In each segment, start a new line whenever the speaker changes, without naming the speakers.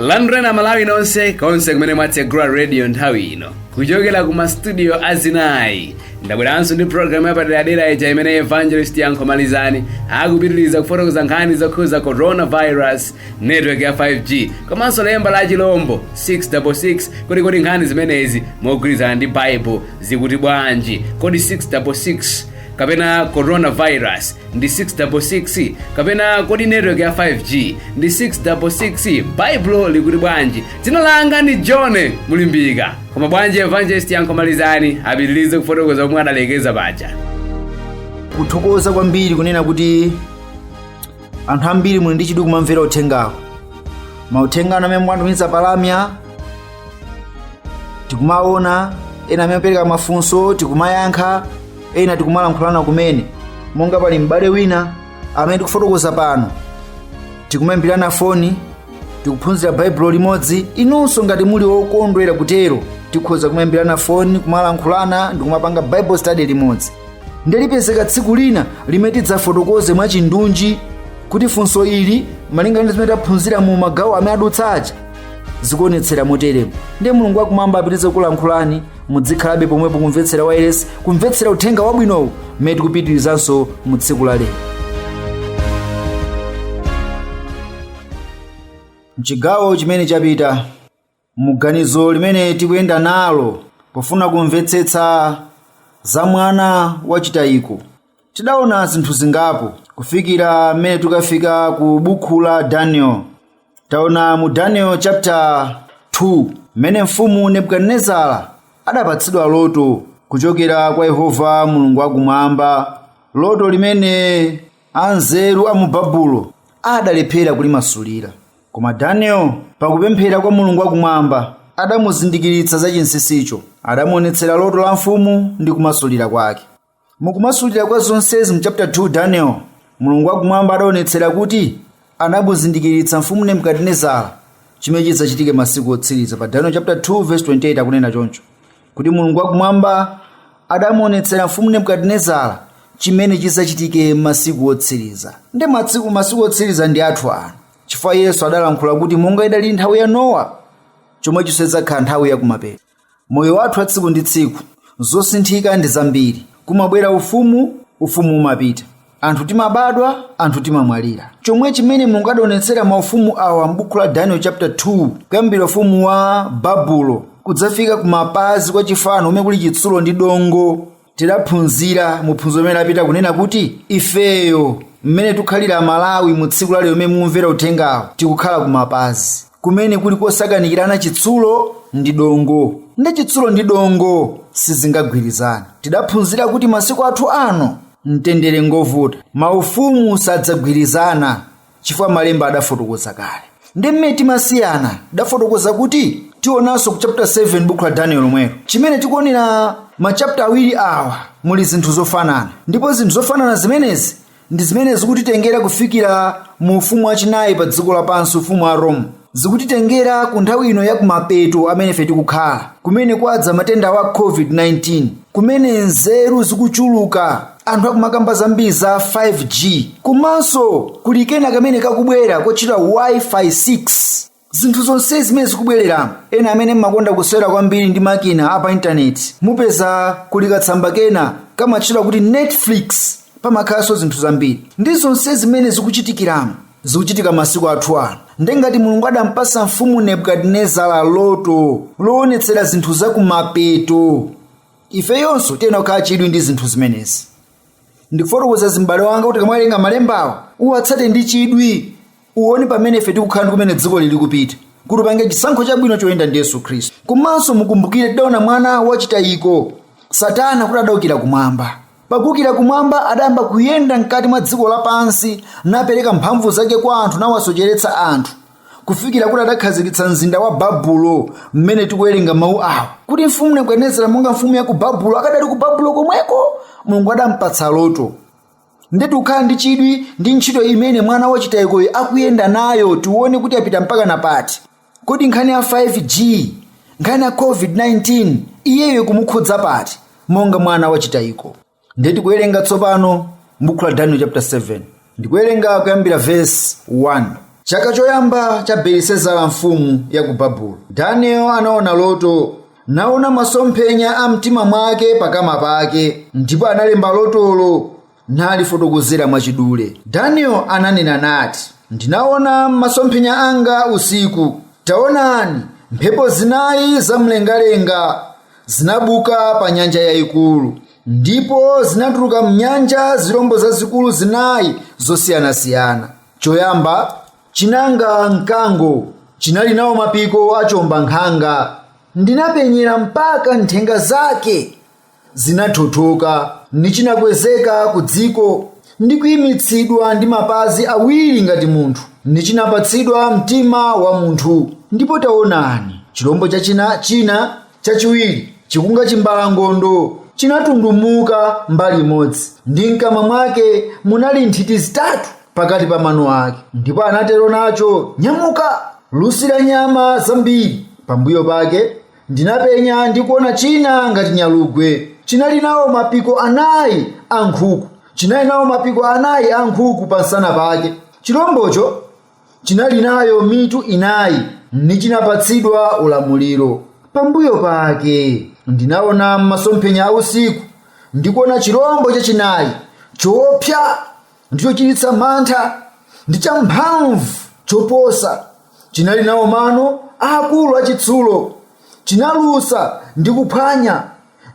Landirani Amalawi nonse konse kumene mwatsegula radio nthawi ino. Kuchokera ku mastudio azinayi ndabweranso ndi programu yapaderadera ija imene Evangelist Yankho Malizani akupitiriza kufotokoza nkhani zokhuza coronavirus, network ya 5G komanso lemba la chilombo 666. Kodi nkhani zimenezi mogwirizana ndi Bible zikuti bwanji? Kodi 666 kapena coronavirus ndi 666, kapena kodi network ya 5G ndi 666? Baibulo likuti bwanji? Dzina langa ndi John Mulimbika, koma bwanji Evangelist Yankho Malizani apitirize kufotokoza omwe adalekeza paja.
Kuthokoza kwambiri kunena kuti anthu ambiri muli ndi chidwi kumamvera uthengawo. Mauthenga amene mwatumiza palamya tikumaona, ena amene apereka mafunso tikumayankha, ena tikumalankhulana kumene. Monga pali m'bale wina amene tikufotokoza pano, tikumayimbirana foni, tikuphunzira Baibulo limodzi. Inunso ngati muli wokondwera kutero, tikhoza kumayimbirana foni, kumalankhulana ndi kumapanga Bible study limodzi. Ndilipezeka tsiku lina limene tidzafotokoze mwachindunji kuti funso ili, malingana ndi zimene taphunzira mu magawo amene adutsa aja, zikuonetsera moteremo. Ndiye Mulungu wakumwamba apitirize kulankhulani. Mudzikhalabe pomwepo kumvetsera wireless, kumvetsera uthenga wabwinowu mmene tikupitirizanso mu tsiku la lero. Mchigawo chimene chapita, muganizo limene tikuyenda nalo pofuna kumvetsetsa za mwana wachitayiko, tidaona zinthu zingapo kufikira mmene tikafika ku buku la Daniel. Taona mu Daniel chapter 2 mmene mfumu Nebukadinezara adapatsidwa loto kuchokera kwa Yehova Mulungu wakumwamba, loto limene anzeru a mu Babulo adalephera kulimasulira. Koma Daniel pakupemphera kwa Mulungu wakumwamba adamuzindikiritsa za chinsinsicho, adamuonetsera loto la mfumu ndi kumasulira kwake. Mukumasulira kwa zonsezi mu chapter 2 Daniel, Mulungu wakumwamba adaonetsera kuti anamuzindikiritsa mfumu Nebukadinezara chimene chidzachitike masiku otsiriza. Pa Daniel chapter 2 verse 28 akunena choncho kuti Mulungu wakumwamba adamuonetsera mfumu Nebukadinezara chimene chidzachitike masiku otsiriza. Ndi masiku otsiriza ndi athu ano, chifukwa Yesu adalankhula kuti monga idali nthawi ya Nowa, chomwecho idzakhala nthawi yakumapeto. Moyo wathu wa tsiku ndi tsiku, zosinthika ndi zambiri. Kumabwera ufumu, ufumu umapita, anthu timabadwa, anthu timamwalira. Chomwe chimene Mulungu adaonetsera maufumu awa m'buku la Daniel chapter 2, kuyambira ufumu wa Babulo kudzafika kumapazi kwa chifano umene kuli chitsulo ndi dongo, tidaphunzira mu phunziro limene lapita kunena kuti ifeyo mmene tikukhalira Malawi mu tsiku la lero mmene mumvera uthengawo, tikukhala kumapazi kumene kuli kosakanikirana chitsulo ndi dongo, ndi chitsulo ndi dongo sizingagwirizane. Tidaphunzira kuti masiku athu ano mtendere ngovuta, maufumu sadzagwirizana chifukwa malemba adafotokoza kale. Ndi mmene timasiyana, adafotokoza kuti tionanso ku chapter 7 buku la Daniel lomwelo. Chimene tikuonera machapter awiri awa muli zinthu zofanana, ndipo zinthu zofanana zimenezi ndi zimene zikutitengera kufikira mu ufumu wachinayi pa dziko lapansi, ufumu wa Rome. Zikutitengera ku nthawi ino ya kumapeto amene ife tikukhala, kumene kwadza matenda wa COVID-19, kumene nzeru zikuchuluka, anthu akumakamba zambiri za 5G, komanso kuli kena kamene kakubwera kotchedwa Wi-Fi 6. Zinthu zonse zimene zikubwereramo, ena amene mmakonda kusewera kwambiri ndi makina a pa intaneti, mupeza kuli katsamba kena kamatchedwa kuti Netflix, pamakhalanso zinthu zambiri. Ndi zonse zimene zikuchitikiramo zikuchitika masiku athu ano. Ndi ngati Mulungu adampasa mfumu Nebukadinezara loto loonetsera zinthu zakumapeto, ifeyonso tiyenera kukhala chidwi ndi zinthu zimenezi. Ndikufotokoza zimbale wanga kuti kamawerenga malembawa uwatsate ndi chidwi, uone pamene ife tikukhala ndi kumene dziko lili kupita, kuti upange chisankho chabwino choyenda ndi Yesu Khristu. Komanso mukumbukire tidaona mwana wachitayiko Satana kuti adaukira kumwamba. Pakuukira kumwamba adayamba kuyenda mkati mwa dziko lapansi, napereka mphamvu zake kwa anthu, nawasocheretsa anthu, kufikira kuti adakhazikitsa mzinda wa Babulo, mmene tikuwerenga mawu awa kuti mfumu Nebukadinezara monga mfumu ya ku Babulo akadali ku Babulo komweko, Mulungu adampatsa loto. Ndi tikukhala ndi chidwi ndi ntchito imene mwana wachitayikoyo akuyenda nayo, tione kuti apita mpaka napati. Kodi nkhani ya 5G, nkhani ya COVID-19 iyeyo kumukhudza pati monga mwana wachitayiko? Ndiye tikuwerenga tsopano m'buku la Daniel chapter 7, ndikuwerenga kuyambira verse 1. Chaka choyamba cha Belisezara mfumu ya ku Babulo, Daniel anaona loto, naona masomphenya a mtima mwake pakama pake, ndipo analemba lotolo nalifotokozera mwachidule. Daniel ananena nati, ndinaona masomphenya anga usiku, taonani mphepo zinayi zamlengalenga zinabuka pa nyanja yayikulu, ndipo zinatuluka mnyanja zirombo zazikulu zinayi zosiyanasiyana. Choyamba chinanga mkango, chinali nawo mapiko achomba nkhanga. Ndinapenyera mpaka nthenga zake zinathothoka, nichinakwezeka ku dziko ndi kuyimitsidwa ndi mapazi awiri ngati munthu, nichinapatsidwa mtima wa munthu. Ndipo taonani, chirombo chachina china chachiwiri chikunga chimbalangondo chinatundumuka mbali imodzi, ndi mkamwa mwake munali nthiti zitatu pakati pa mano ake. Ndipo anatero nacho, nyamuka, lusira nyama zambiri. Pambuyo pake ndinapenya ndi kuona china ngati nyalugwe, chinali nawo mapiko anayi a nkhuku, chinali nawo mapiko anayi a nkhuku pa nsana pake. Chirombocho chinali nayo mitu inayi, nichinapatsidwa ulamuliro. Pambuyo pake ndinaona masomphenya a usiku, ndikuona chirombo chachinayi choopsa ndi chochititsa mantha ndi champhamvu choposa, chinali nawo mano aakulu achitsulo, chinalusa ndi kuphwanya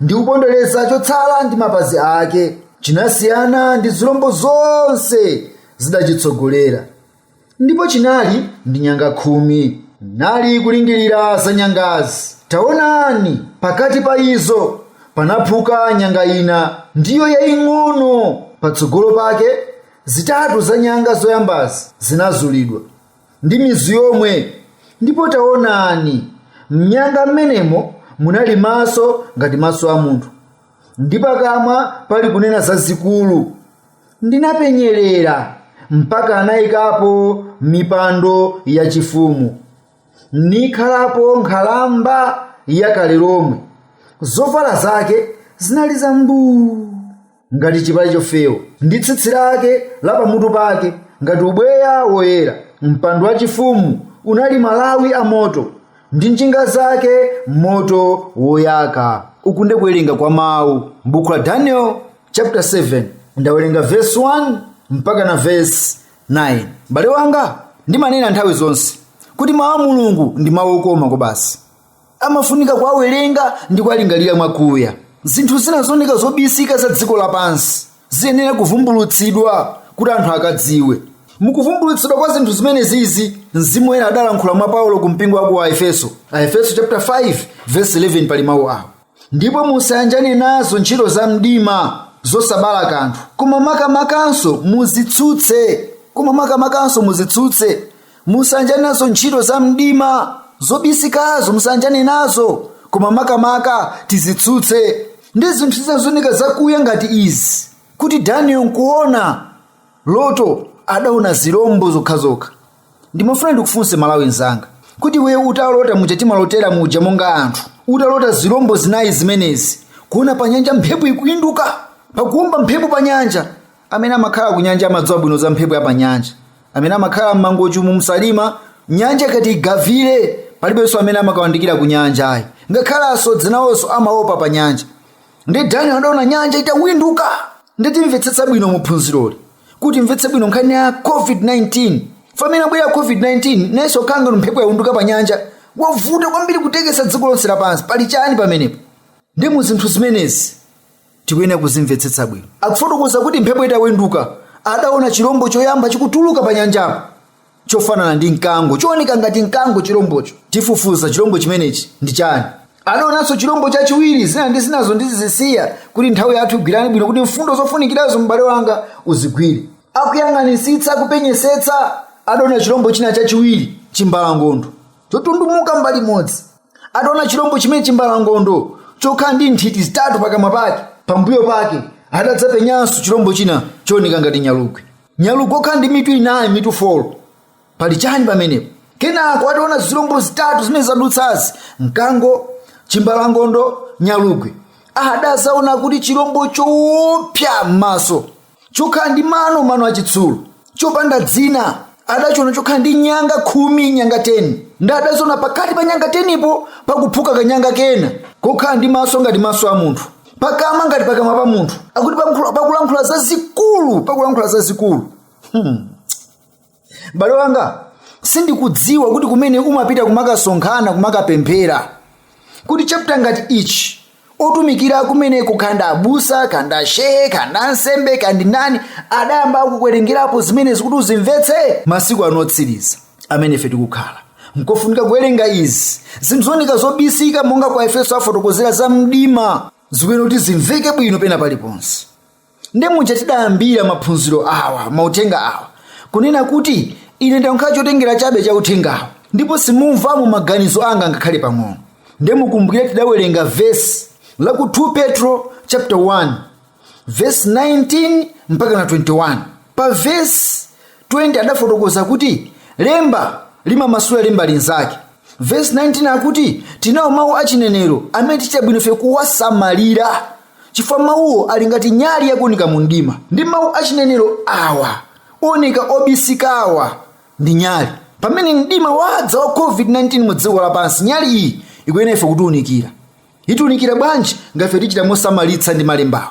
ndi kupondereza chotsala ndi mapazi ake. Chinasiyana ndi zirombo zonse zidachitsogolera, ndipo chinali ndi nyanga 10. Nali kulingirira za nyangazi, taonani, pakati pa izo panaphuka nyanga ina, ndiyo yaying'ono. Patsogolo pake zitatu za nyanga zoyambazi zinazulidwa ndi mizu yomwe, ndipo taonani, mnyanga mmenemo munali maso ngati maso a munthu, ndi pakamwa pali kunena zazikulu. Ndinapenyerera mpaka anayikapo mipando yachifumu, nikhalapo nkhalamba yakale lomwe. Zovala zake zinali zambuu ngati chipale chofewa, ndi tsitsi lake la pamutu pake ngati ubweya woyera. Mpando wachifumu unali malawi amoto, ndi njinga zake moto woyaka. Uku ndi kuwerenga kwa mawu m'buku la Daniel chapter 7, ndawerenga verse 1 mpaka na verse 9. M'bale wanga, ndimanena nthawi zonse kuti mawu a Mulungu ndi mawu okoma kobasi, amafunika kuwawerenga ndi kuwalingalira mwakuya. Zinthu zina zooneka zobisika za dziko lapansi ziyenera kuvumbulutsidwa kuti anthu akadziwe. Mukuvumbulutsidwa kwa zinthu zimene zizi, Mzimu Woyera adalankhula mwa Paulo ku mpingo wa ku Aefeso, Aefeso chapter 5 verse 11, pali mawu awo: ndipo musayanjane nazo ntchito za mdima zosabala kanthu, koma makamakanso muzitsutse. Koma makamakanso muzitsutse. Musayanjane nazo ntchito za mdima zobisikazo, musayanjane nazo, koma makamaka tizitsutse. Ndi zinthu zinazooneka zakuya ngati izi, kuti Daniel nkuona loto adaona zirombo zokhazokha. Ndimafuna ndikufunse Malawi mzanga, kuti iwe utalota muja timalotera muja monga anthu, utalota zirombo zinayi zimenezi, kuona pa nyanja mphepo ikuyinduka, pakuwomba mphepo pa nyanja. Amene amakhala ku nyanja amadziwa bwino za mphepo ya pa nyanja. Amene amakhala m'Mangochi mu Msalima, nyanja ikati igavire, palibenso amene amakawandikira ku nyanja ayi, ngakhale asodzi nawonso amaopa pa nyanja. Ndi Daniel adaona nyanja itawinduka. Nditimvetsetsa bwino mu phunziroli kuti mvetse bwino nkhani ya COVID-19. Famene abwera COVID-19 nayenso khanga mphepo yawinduka pa nyanja, wavuta kwambiri kutekesa dziko lonse lapansi. Pali chani pamenepo? Ndi mu zinthu zimenezi tikuyenera kuzimvetsetsa bwino. Akufotokoza kuti mphepo itawinduka adaona chirombo choyamba chikutuluka pa nyanjapo, chofanana ndi mkango, chooneka ngati mkango chirombocho. Tifufuza chirombo chimenechi ndi chani. Adaonanso chirombo chachiwiri, zina ndi zinazo ndizisiya kuti nthawi yathu igwirane bwino, kuti mfundo zofunikirazo m'bale wanga uzigwire. Akuyang'anisitsa, akupenyesetsa, adaona chirombo china chachiwiri, chimbalangondo chotundumuka mbali imodzi. Adaona chirombo chimene chimbalangondo chokhala ndi nthiti zitatu pakamwa pake. Pambuyo pake adadzapenyanso chirombo china chooneka ngati nyalugwe, nyalugwe okhala ndi mitu inayi, mitu 4. Pali chani pamenepo? Kenako ataona zirombo zitatu zimene zadutsazi, mkango, chimbalangondo, nyalugwe, adazaona kuti chirombo choopsa m'maso, chokhala ndi mano achitsulo, chopanda dzina. Adachiona chokhala ndi nyanga 10, nyanga 10, ndi adaziona pakati pa nyanga 10po pakuphuka kanyanga kena kokhala ndi maso ngati maso a munthu, pakamwa ngati pakamwa pa munthu, akuti pakulankhula zazikulu, pakulankhula zazikulu. M'bale wanga, sindikudziwa kuti kumene umapita kumakasonkhana, kumakapemphera, kuti chapter ngati ichi otumikira kumeneko, khanda abusa, khanda ashehe, khanda ansembe, kandi ndani, adayamba akukuwerengerapo zimenezi kuti uzimvetse. Masiku anotsiriza amene ife tikukhala, nkofunika kuwerenga izi. Zinthu zooneka zobisika, monga kwa Efeso afotokozera za mdima, zikuyenera kuti zimveke bwino pena paliponse. Ndi muja tidayambira maphunziro awa, mauthenga awa, kunena kuti ine ndakhala chotengera chabe cha uthengawo, ndipo simumvamo maganizo anga ngakhale pang'ono. Ndiye mukumbukire tidawerenga vesi la ku 2 Petro chapter 1 verse 19 mpaka na 21. Pa vesi 20 adafotokoza kuti lemba limamasula lemba linzake. Vesi 19 akuti tinawo mawu achinenero amene tichita bwino ife kuwasamalira, chifukwa mawuwo ali ngati nyali yakuoneka mu mdima. Ndi mawu achinenero awa oneka obisikawa ndi nyali. Pamene mdima wadza wa COVID-19 mu dziko lapansi, nyali iyi ikuyenera ife kutiunikira. Itiunikira bwanji? Ngafe tichita mosamalitsa ndi malembawo.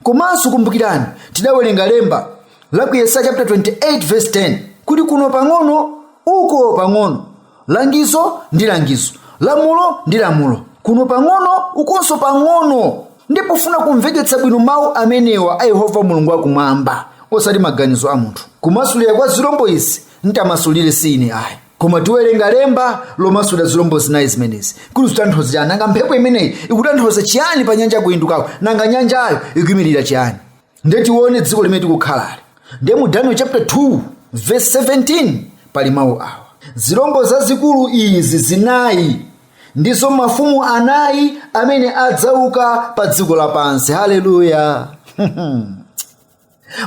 Komanso kumbukirani tidawerenga lemba la ku Yesaya chapter 28 verse 10 kuti kuno pang'ono, uko pang'ono, langizo ndi langizo, lamulo ndi lamulo, kuno pang'ono, ukonso pang'ono. Ndipo funa kumveketsa bwino mawu amenewa a Yehova Mulungu wakumwamba, osati maganizo a munthu. Kumasulira kwa zilombo izi ntamasulire si ine ayi, koma tiwerenga lemba lomasulira zilombo zinayi zimenezi kuti zikutanthauza chiyani. Nanga mphepo imeneyi ikutanthauza chiyani pa nyanja kuyindukako? Nanga nyanjayo ikuyimirira chiyani? Ndiye tione dziko limene tikukhalali. Ndiye mu Daniel chapter 2 verse 17 pali mawu awa: zilombo zazikulu izi zinayi ndizo mafumu anayi amene adzauka pa dziko lapansi. Haleluya!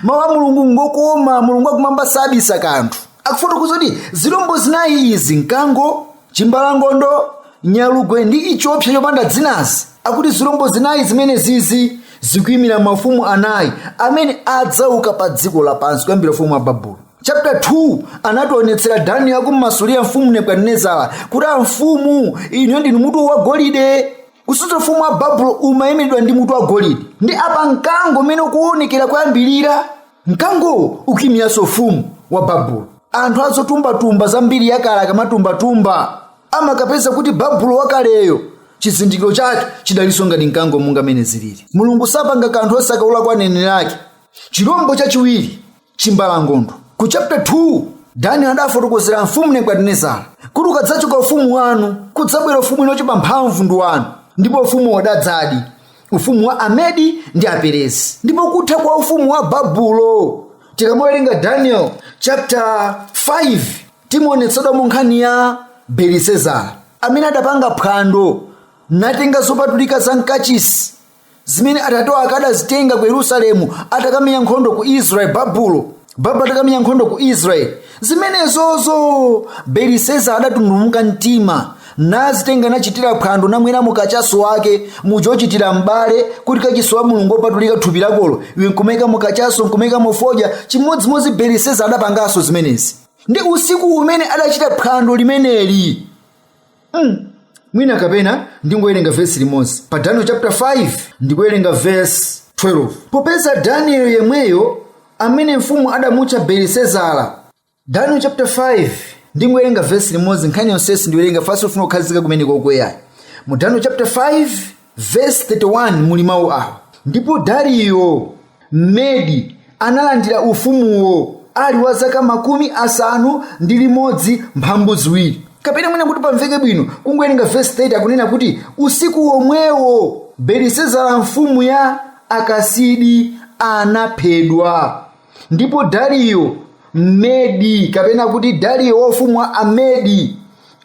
Mawu a Mulungu ngokoma. Mulungu akumwamba sabisa kanthu. Akufotokoza kuti zilombo zinayi izi, mkango, chimbalangondo, nyalugwe ndi ichopsa chopanda dzinazi, akuti zilombo zinayi zimene zizi zikuyimira mafumu anayi amene adzauka pa dziko lapansi kuyambira ufumu wa Babulo. Chapter 2 anationetsera Daniel akummasulira mfumu Nebukadinezara kuti amfumu, inu ndinu mutu wa golide. Kusonyeza ufumu wa Babulo umayimiridwa ndi mutu wa golide. Ndi apa mkango umene ukuwunikira kuyambirira, mkangowo ukuyimiranso ufumu wa Babulo. Anthu azotumbatumba zambiri yakale akamatumbatumba amakapeza kuti Babulo wakaleyo chizindikiro chake chidalinso ngati mkango, monga mene zilili. Mulungu sapanga kanthu osakaula kwa aneneri ake. Chilombo chachiwiri, chimbalangondo. Ku chapter 2 Daniel adafotokozera mfumu Nebukadinezara kuti ukadzachoka ufumu wanu kudzabwera ufumu inochepa mphamvu ndi wanu, ndipo ufumu wadadzadi, ufumu wa Amedi ndi Aperezi. Ndipo kutha kwa ufumu wa Babulo, tikamawerenga Daniel chapter 5 timaonetsedwa mu nkhani ya Belisezara amene adapanga phwando natenga zopatulika za mkachisi zimene atate ake adazitenga ku Yerusalemu atakamenya nkhondo ku Israeli. Babulo atakamenya nkhondo ku Israeli, zimenezozo Beliseza adatundumuka mtima nazitenga nachitira phwando, namweramo kachaso wake muchochitira m'bale, kuti kachisi wa Mulungu wopatulika thupi lakolo iwe nkumayikamo kachaso, nkumayikamo fodya. Chimodzimodzi Beliseza adapanganso zimenezi. Ndi usiku umene adachita phwando limeneli, mwina kapena ndingowerenga vesi limodzi pa Daniel chapter 5, ndikuwerenga vesi 12: popeza Daniel yemweyo amene mfumu adamutcha Belisezara. Daniel chapter 5, ndingowerenga vesi limodzi, nkhani yonsesi ndiwerenga fasi ufuna kukhazika kumene kokweyayi. Mu Daniel chapter 5 verse 31 muli mawu awa: ndipo Dariyo Mmedi analandira ufumuwo ali wa zaka 52. Kapena mwina kuti pamveke bwino kungowerenga verse 30, akunena kuti usiku womwewo Belisezara mfumu ya Akasidi anaphedwa, ndipo Dariyo Mmedi, kapena kuti Dariyo wa ufumu wa Amedi,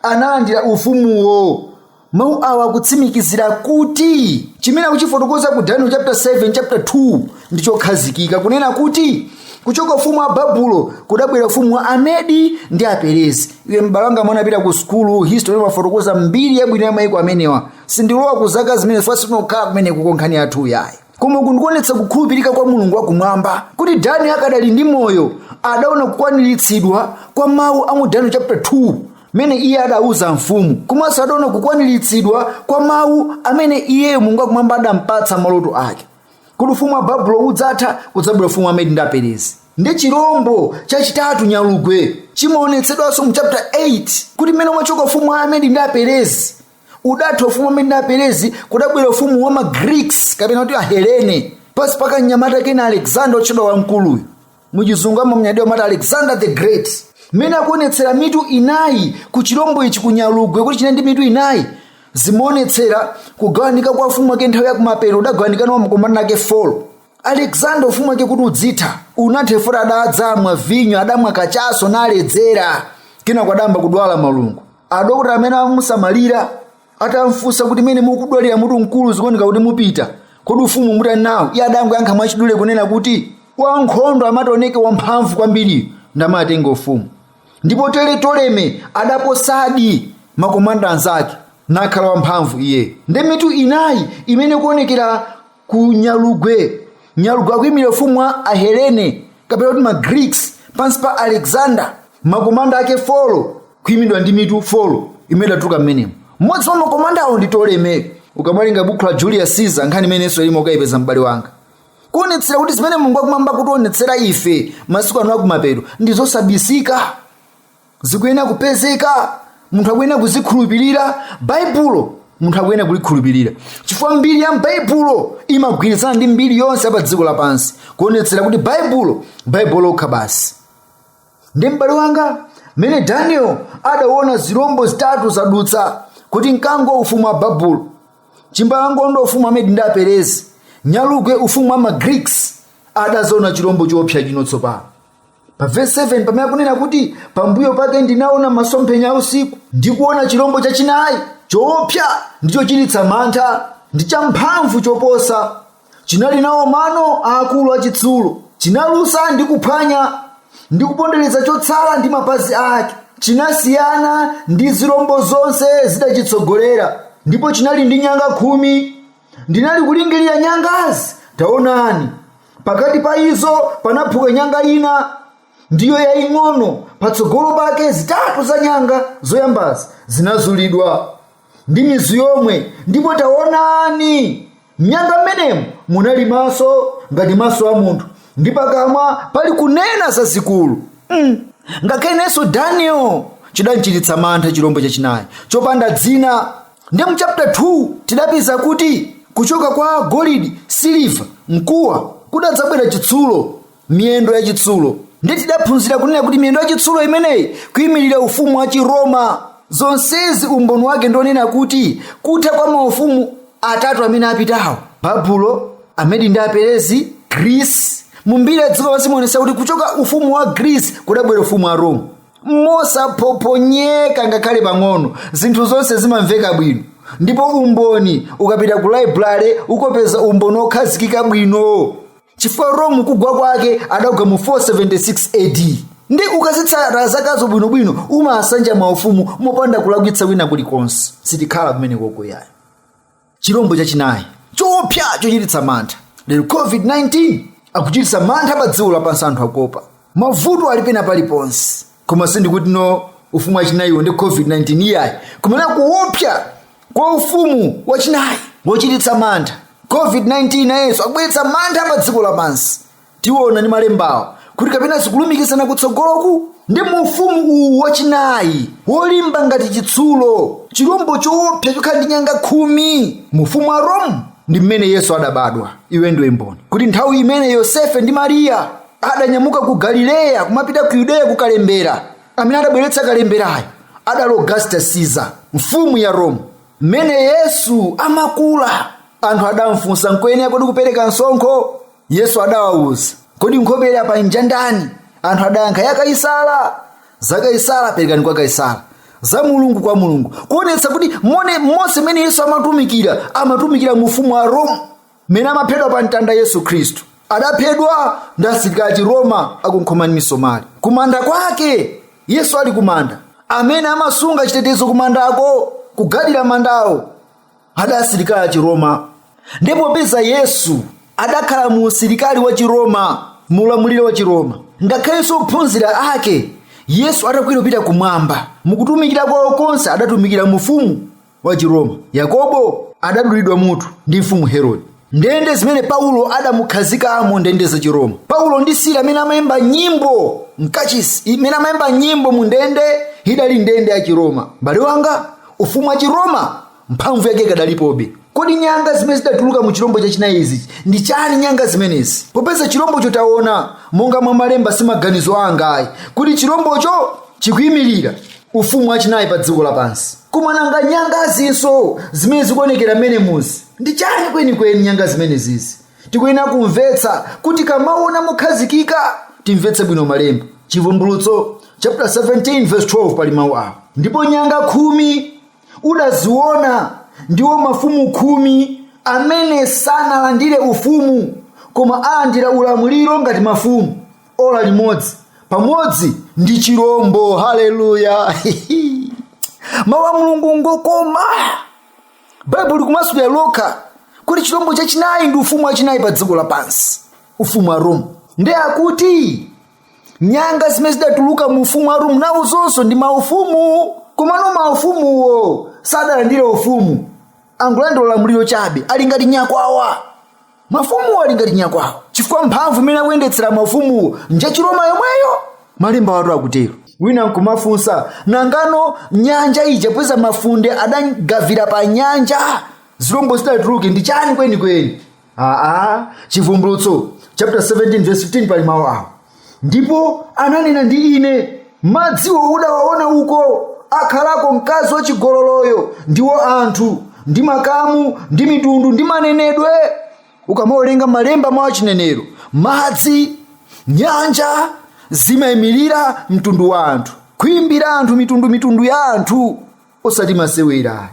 analandira ufumuwo. Mawu awa akutsimikizira kuti chimene akuchifotokoza ku Daniel chapter 7 chapter 2 ndichokhazikika, kunena kuti kuchoka ufumu wa Babulo kudabwera ufumu wa Amedi ndi Aperezi. Iwe m'bale wanga mwanapita ku sukulu history imafotokoza mbiri yabwino ya mayiko amenewa. Sindilowa ku zaka zimene fasi tinokhala kumeneko nkhani yathu yayi. Koma kundikuonetsa kukhulupirika kwa Mulungu wakumwamba, kuti Daniel akadali ndi moyo adaona kukwaniritsidwa kwa mawu a mu Daniel chapter 2 mene iye adauza mfumu, komanso adaona kukwaniritsidwa kwa mawu amene iyeyo Mulungu wakumwamba adampatsa maloto ake, kuti ufumu wa Babulo udzatha, kudzabwera ufumu wa Medi ndi Aperezi. Ndi chirombo chachitatu, nyalugwe, chimaonetsedwanso mu chapter 8, kuti mmene umachoka ufumu wa Amedi ndi Aperezi, udatha ufumu wa Amedi ndi Aperezi, kudabwera ufumu wa Magreeks kapena kuti Ahelene, pasi paka mnyamata kena Alexander otchedwa wamkuluyu, muchizungu amamnyadiwa amati Alexander the Great. Mmene akuonetsera mitu inayi ku chirombo ichi, ku nyalugwe, kuti chine ndi mitu inayi, zimaonetsera kugawanika kwa ufumu wake nthawi yakumapeto. Udagawanikana wa makomanda ake 4. Alexander ufumu wake kuti udzitha, unatha fota adadzamwa vinyo, adamwa kachaso naledzera, kenako adayamba kudwala malungo. Adokota amene amusamalira atamfunsa kuti, "Mene mukudwalira mutu mkulu, zikuoneka kuti mupita, kodi ufumu mutani nawo?" Iye adangoyankha mwachidule kunena kuti, "Wankhondo amationeke wamphamvu kwambiri ndamatenga ufumu." Ndipo tere Toleme adaposadi makomanda anzake nakhala wamphamvu iye. Ndi mitu inayi imene kuonekera ku nyalugwe. Nyalugwe akuyimira ufumu wa Ahelene kapena kuti Magreeks pansi pa Alexander, makomanda ake 4, kuyimidwa ndi mitu 4 imene idatuluka mmenemo. Mmodzi mwa makomandawo ndi Toleme. Ukamawerenga buku la Julius Caesar, nkhani imenenso ilimo, ukayipeza m'bale wanga. Kuonetsera kuti zimene Mulungu akumwamba kutionetsera ife masiku ano akumapeto ndi zosabisika, zikuyenera kupezeka, munthu akuyenera kuzikhulupirira. Baibulo munthu akuyenera kulikhulupirira, chifukwa mbiri ya m'Baibulo imagwirizana ndi mbiri yonse pa dziko lapansi, kuonetsera kuti Baibulo, Baibulo lokha basi. Ndi m'bale wanga, mmene Daniel adaona zirombo zitatu zadutsa, kuti mkango ufumu wa Babulo, chimbalangondo ufumu wa Medi ndi Aperezi, nyalugwe ufumu wa Magreeks, adazaona chirombo choopsa chino tsopano pa verse 7, pamene akunena kuti, "Pambuyo pake ndinaona masomphenya a usiku, ndikuona chirombo chachinayi, choopsa ndi chochititsa mantha, ndi champhamvu choposa. Chinali nawo mano aakulu achitsulo, chinalusa ndi kuphwanya ndi kupondereza chotsala ndi mapazi ake. Chinasiyana ndi zirombo zonse zidachitsogolera, ndipo chinali ndi nyanga 10. Ndinali kulingirira nyangazi, taonani, pakati pa izo panaphuka nyanga ina, ndiyo yaying'ono. Patsogolo pake zitatu za nyanga zoyambazi zinazulidwa ndi mizu yomwe. Ndipo taonani, mnyanga mmenemu munali maso ngati maso a munthu, ndi pakamwa pali kunena zazikulu. Ngakhalenso Daniel chidamchititsa mantha chirombo chachinayi chopanda dzina. Ndi mu chapter 2 tidapeza kuti kuchoka kwa golidi, siliva, mkuwa kudadzabwera chitsulo, miyendo ya chitsulo. Ndi tidaphunzira kunena kuti miyendo ya chitsulo imeneyi kuyimirira ufumu wa Chiroma. Zonsezi umboni wake ndionena kuti kutha kwa maufumu atatu amene apitawo, Babulo, Amedi ndi Aperezi, Greece, mumbiri ya dziko lapansi imaonetsa kuti kuchoka ufumu wa Greece kudabwera ufumu wa Rome, mosaphoponyeka ngakhale pang'ono. Zinthu zonse zimamveka bwino, ndipo umboni, ukapita ku library ukopeza umboni okhazikika bwino, chifukwa Rome kugwa kwake adagwa mu 476 AD. Ndi ukazitsata zakazo bwinobwino, umasanja maufumu mopanda kulakwitsa wina kulikonse. Sitikhala kumene kokoyayo. Chirombo chachinayi choopsa chochititsa mantha lero, COVID-19, akuchititsa mantha pa dziko lapansi. Anthu akuopa, mavuto ali pena paliponse. Koma sindikuti no ufumu wachinayiwo ndi COVID-19, iyayi, kumene kuopsa kwa ufumu wachinayi wochititsa mantha, COVID-19 nayenso akubweretsa mantha pa dziko lapansi. Tiona ndi malembawo kuti kapena zikulumikizana kutsogoloku. Ndi mu ufumu uwu wachinayi wolimba ngati chitsulo, chirombo choopsa chokhala ndi nyanga 10, mu ufumu wa Rome ndi mmene Yesu adabadwa. Iwe ndiwe mboni kuti nthawi imene Yosefe ndi Mariya adanyamuka ku Galileya kumapita ku Yudeya kukalembera, amene adabweretsa kalemberayo adali Augustus Caesar, mfumu ya Rome. Mmene Yesu amakula, anthu adamfunsa, "Nkoyenera kodi kupereka msonkho?" Yesu adawawuza, "Kodi nkhope ili apa njandani?" Anthu adayankha, "Ya Kaisala. Za Kaisala perekani kwa Kaisala, za Mulungu kwa Mulungu." Kuonetsa kuti mone monse mmene Yesu amatumikira, amatumikira mu ufumu wa Rome. Mmene amaphedwa pa mtanda, Yesu Khristu adaphedwa ndi asilikali a Roma akunkhoma ndi misomali. Kumanda kwake, Yesu ali kumanda, amene amasunga chitetezo kumandako, kugadira mandawo, ada asilikali a Chiroma. Ndipo popeza Yesu Adakhala mu usilikali wa Chiroma, muulamuliro wa Chiroma. Ngakhalenso ophunzira ake Yesu atakwera kupita kumwamba, mukutumikira kwawo konse adatumikira mufumu wa Chiroma. Yakobo adadulidwa mutu ndi mfumu Herode. Ndende zimene Paulo adamukhazikamo, ndende za Chiroma. Paulo ndi Sila amene amayimba nyimbo mkachisi, imene amayimba nyimbo mu ndende, idali ndende ya Chiroma. M'bale wanga, ufumu wa Chiroma mphamvu yake ikadalipobe. Kodi nyanga zimene zidatuluka mu chirombo chachinayi izi ndi chani? Nyanga zimenezi, popeza chirombocho taona monga mwa malemba, si maganizo anga ayi, kuti chirombocho chikuyimirira ufumu wachinayi pa dziko lapansi. Koma nanga nyangazinso zimene zikuonekera mmene muzi ndi chani kwenikweni? Nyanga zimenezizi tikuyenera kumvetsa kuti kamaona mokhazikika, timvetse bwino malemba. Chivumbulutso chapter 17 verse 12 pali mawu awo: "Ndipo nyanga 10 udaziona ndiwo mafumu 10 amene sanalandire ufumu, koma alandira ulamuliro ngati mafumu ola limodzi pamodzi ndi chirombo." Haleluya! Mawu a Mulungu ngokoma. Baibulo likumasulira lokha kuti chirombo chachinayi ndi ufumu wachinayi pa dziko lapansi, ufumu wa Rome. Ndi akuti nyanga zimene zidatuluka mu ufumu wa Rome nawozonso ndi maufumu, komano maufumuwo sadalandire ufumu, angolandira ulamuliro chabe. Ali ngati nyakwawa. Mafumuwo ali ngati nyakwawa chifukwa mphamvu imene akuyendetsera maufumuwo njachiroma yomweyo. Malemba watu akutero. Wina nkumafunsa, nangano nyanja ija, popeza mafunde adagavira pa nyanja, zirombo zidatuluke ndi chani kwenikweni? Aa, Chivumbulutso chapter 17 verse 15 pali mawu awo: "Ndipo ananena ndi ine, madziwo udawaona uko akhalako mkazi wachigololoyo ndiwo anthu ndi makamu ndi mitundu ndi manenedwe." Ukamawerenga malemba mwa chinenero, madzi, nyanja zimayimirira mtundu wa anthu, kuimbira anthu, mitundu, mitundu ya anthu, osati masewera.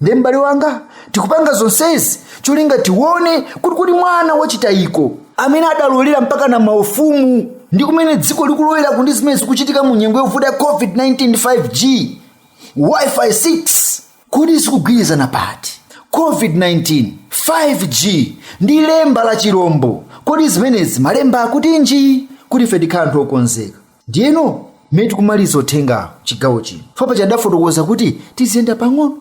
Ndi m'bale wanga, tikupanga zonsezi cholinga tione kuti mwana wachitayiko amene adalowera mpaka na maufumu ndi kumene dziko likulowera ndi zimene zikuchitika mu nyengo yovuta ya COVID-19, 5G, Wi-Fi 6, kuti zikugwirizana pati COVID-19, 5G ndi lemba la chirombo? Kodi zimenezi malemba akutinji, kuti ife tikhala anthu okonzeka? Ndiyeno mmene tikumaliza uthengawo chigawo chino, papa chadafotokoza kuti tiziyenda pang'ono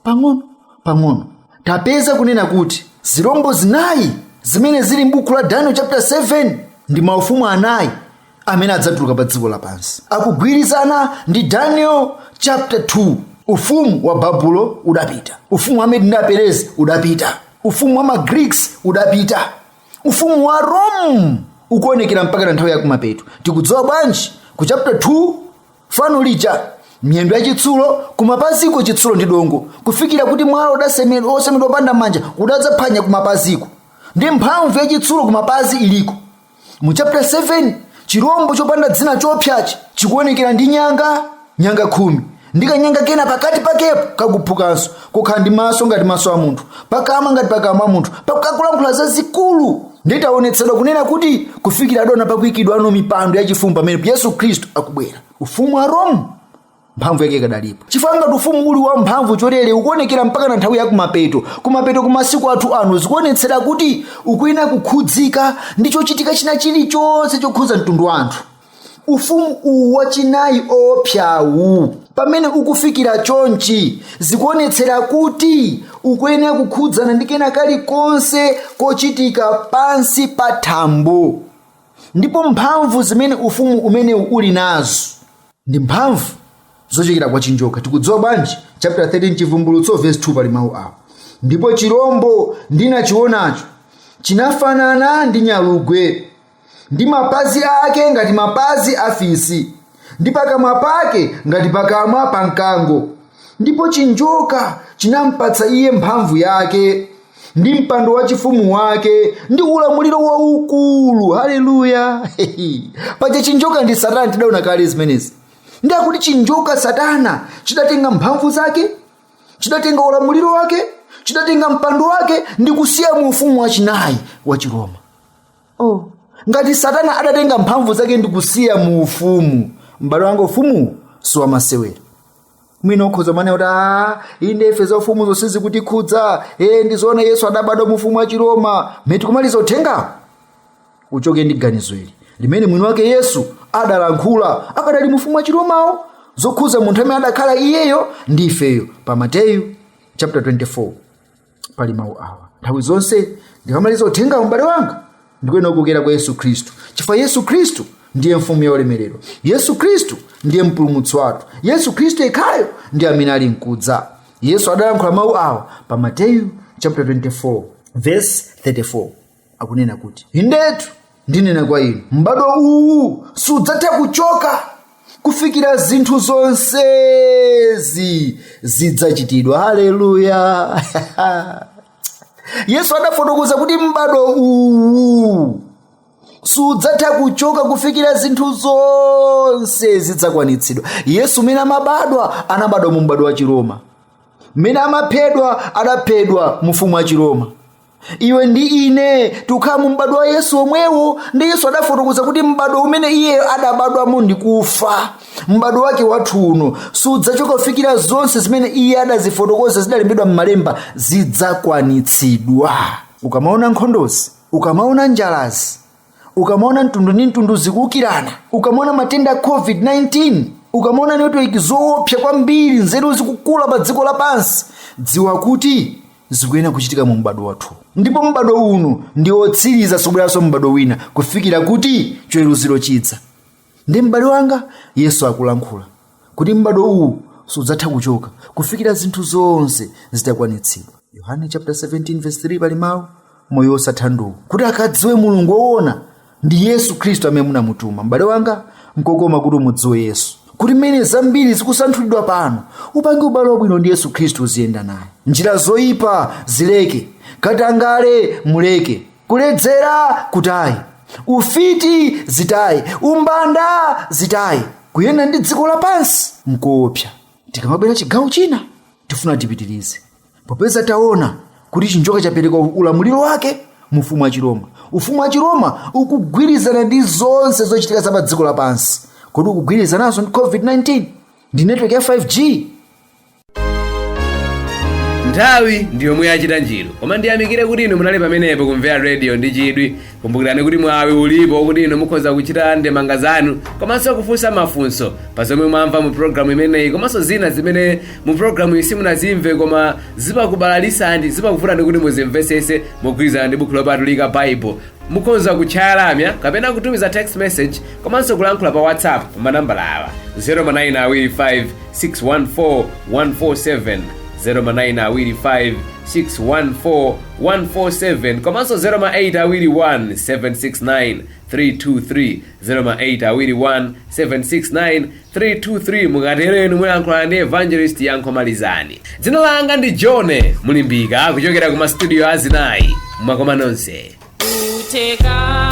pang'ono pang'ono. Tapeza kunena kuti zirombo zinayi zimene zili m'buku la Daniel chapter 7 ndi maufumu anayi amene adzatuluka pa dziko lapansi, akugwirizana ndi Daniel chapter 2. Ufumu wa Babulo udapita, ufumu wa Medi ndi Aperezi udapita, ufumu wa Magreeks udapita, ufumu wa Rome ukuonekera mpaka na nthawi yakumapeto. Tikudziwa bwanji? Ku chapter 2, fano lija, miyendo yachitsulo, kumapaziko chitsulo ndi dongo, kufikira kuti mwala udasemedwa, osemedwa opanda manja, udadzaphwanya kumapaziko, ndi mphamvu yachitsulo kumapazi iliko. Mu chapter 7, chirombo chopanda dzina chopsachi chikuonekera ndi nyanga, nyanga 10, ndi kanyanga kena pakati pakepo kakuphukanso, kukhala ndi maso ngati maso a munthu, pakamwa ngati pakamwa a munthu, pakulankhula zazikulu. Nditaonetsedwa kunena kuti kufikira adona pakuyikidwa ano mipando yachifumu pamene Yesu Khristu akubwera. Ufumu wa Rome mphamvu yake ikadalipo, chifukwa ngati ufumu uli wa mphamvu chotere ukuonekera mpaka na nthawi ya kumapeto, kumapeto kumasiku athu ano, zikuonetsera kuti ukuyenera kukhudzika ndi chochitika china chilichonse chokhudza mtundu wa anthu. Ufumu uwu wachinayi opyawu, pamene ukufikira chonchi, zikuonetsera kuti ukuyenera kukhudzana ndi kena kalikonse kochitika pansi pa thambo. Ndipo mphamvu zimene ufumu umenewu uli nazo ndi mphamvu zochokera kwa chinjoka. Tikudziwa bwanji? Chapter 13 Chivumbulutso verse 2 pali mawu awo: "Ndipo chirombo ndinachionacho chinafanana ndi nyalugwe, ndi mapazi ake ngati mapazi a fisi, ndi pakamwa pake ngati pakamwa pa mkango. Ndipo chinjoka chinampatsa iye mphamvu yake ndi mpando wachifumu wake ndi ulamuliro waukulu." Haleluya! Paja chinjoka ndi Satana, tidaona kale zimenezi. Ndi akuti chinjoka Satana chidatenga mphamvu zake, chidatenga ulamuliro wake, chidatenga mpando wake ndi kusiya mu ufumu wachinayi wa Chiroma. Oh. Ngati Satana adatenga mphamvu zake ndi kusiya mu ufumu, m'bale wanga, ufumu siwamasewera. Mwina ukhoza manena kuti a inde, ife za ufumu zonse zikutikhudza. E, ndizoona, Yesu adabadwa mu ufumu wa Chiroma. Mmene tikumaliza uthengawo, uchoke ndi ganizo ili limene mwini wake Yesu adalankhula akadali mu ufumu wa Chiromawo, zokhudza munthu amene adakhala iyeyo ndi ifeyo. Pa Mateyu chapter 24 pali mawu awa. Nthawi zonse ndikamaliza uthengawo, m'bale wanga, ndikuyenera kukokera kwa Yesu Khristu, chifukwa Yesu Khristu ndiye mfumu ya ulemerero. Yesu Khristu ndiye mpulumutsi wathu. Yesu Khristu yekhayo ndiye amene ali mkudza. Yesu adalankhula mawu awa pa Mateyu chapter 24 verse 34, akunena kuti, "Indetu ndinena kwa inu, m'bado uwu sudzatha kuchoka kufikira zinthu zonsezi zidzachitidwa." Haleluya! Yesu adafotokoza kuti m'bado uwu sudzatha kuchoka kufikira zinthu zonse zidzakwanitsidwa. Yesu mmene amabadwa, anabadwa mu m'bado wa Chiroma. Mmene amaphedwa, adaphedwa mu ufumu wa Chiroma. Iwe ndi ine tikukhala mu m'bado wa Yesu omwewo, ndi Yesu adafotokoza kuti m'bado umene iye adabadwamo ndi kufa, m'bado wake wathu uno, sudzachoka kufikira zonse zimene iye adazifotokoza zidalembedwa m'malemba zidzakwanitsidwa. Ukamaona nkhondozi, ukamaona njalazi, ukamaona mtundu ndi mtundu zikuwukirana, ukamaona matenda a COVID-19, ukamaona network zoopsa kwambiri, nzeru zikukula pa dziko lapansi, dziwa kuti zikuyenera kuchitika mu m'bado wathu. Ndipo m'bado uno ndi wotsiriza, sobweranso m'bado wina kufikira kuti chiweruziro chidza. Ndi m'bale wanga, Yesu akulankhula kuti m'bado uwu sudzatha kuchoka kufikira zinthu zonse zitakwanitsidwa. Yohane chapter 17 verse 3 pali mawu, "Moyo wosatha ndiwu, kuti akadziwe Mulungu woona ndi Yesu Khristu amene munamutuma." M'bale wanga, nkokoma kuti umudziwe Yesu, kuti mmene zambiri zikusanthulidwa pano, upange ubale wabwino ndi Yesu Khristu, uziyenda naye. Njira zoyipa zileke, katangale muleke, kuledzera kutayi, ufiti zitayi, umbanda zitayi. Kuyenda ndi dziko lapansi nkoopsa. Tikamabwera chigawo china, tifuna tipitirize, popeza taona kuti chinjoka chapereka ulamuliro wake mu ufumu wa Chiroma. Ufumu wa Chiroma ukugwirizana ndi zonse zochitika za pa dziko lapansi. Kodi ukugwirizananso ndi COVID-19 ndi network ya 5G?
Nthawi ndi yomwe yachita njiru, koma ndiyamikire kuti inu munali pamenepo kumvera radio ndi chidwi. Kumbukirani kuti mwawi ulipo kuti inu mukhoza kuchita ndemanga zanu komanso kufunsa mafunso pa zomwe mwamva mu programu imeneyi, komanso zina zimene mu programu iyi simunazimve koma zimakubalalisani, zimakuvutani kuti muzimvesese mogwirizana ndi buku lopatulika Bible. Mukhoza kutchaya lamya kapena kutumiza text message komanso kulankhula pa WhatsApp pa manambala awa: 0manayina 25 614 147, 0manayina 25 614 147, komanso 0manayina 1 769 323, 0manayina 1 769 323. Mukatero inu muyankhulana ndi Evangelist Yankho Malizani. Dzina langa ndi John Mulimbika, kuchokera ku mastudio azinayi. Mwakoma nonse.
Uteka.